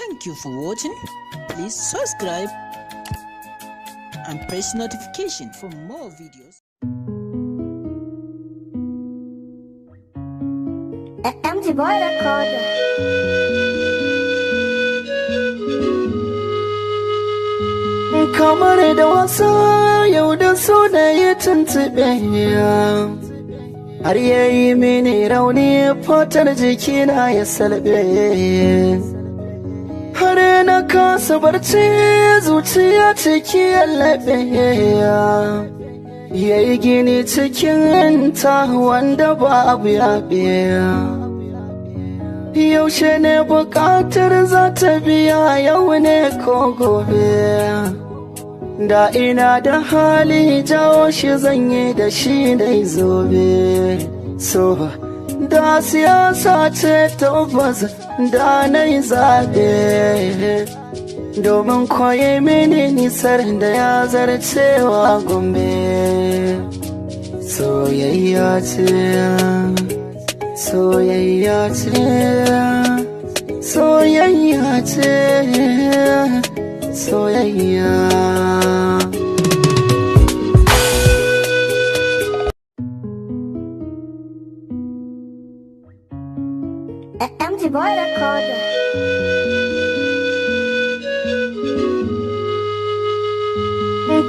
Thank you for watching. Please subscribe and press notification for more videos. MG Boy Recorder. Kamar da wasa yau da so da ya tuntuɓe, har ya yi mini rauni, fatar jikina ya salbe, har na kasa barci, zuciya ciki ya laɓe, ya yi gini cikin ta wanda babu yaɓe. Yaushe ne buƙatar za ta biya, yau ne ko gobe? Da ina da hali jawo shi zan yi da shi dai zobe. So da siyasa ce, tabbas da na yi zaɓe, domin koyi mini nisar da ya zarcewa Gombe. Soyayya ce, soyayya ce, soyayya ce, soyayya. MG Boy Recorder.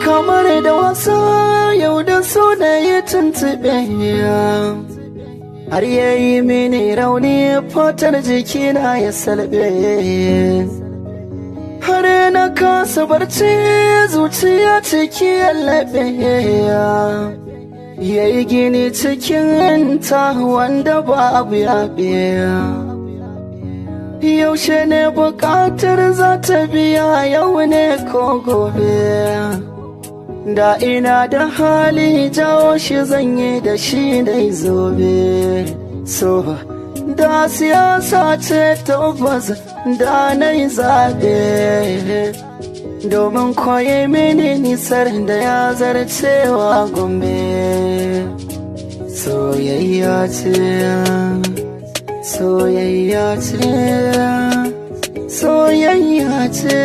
Kamar da wasa yau da so da ya tuntuɓe, har ya yi mini rauni, fatar jikina ya salbe, har na kasa barci, zuciya ciki ya laɓe, ya yi gini cikin ta wanda babu yaɓe. Yaushe ne buƙatar za ta biya, yau ne ko gobe? Da ina da hali jawo shi zan yi da shi dai zobe. So da siyasa ce, tabbas da na yi zaɓe, domin koyi mini nisar da ya zarcewa Gombe. Soyayya ce, soyayya ce, soyayya ce,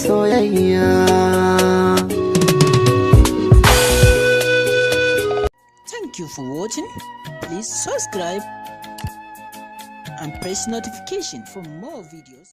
soyayya. Thank you for watching. Please subscribe and press notification for more videos.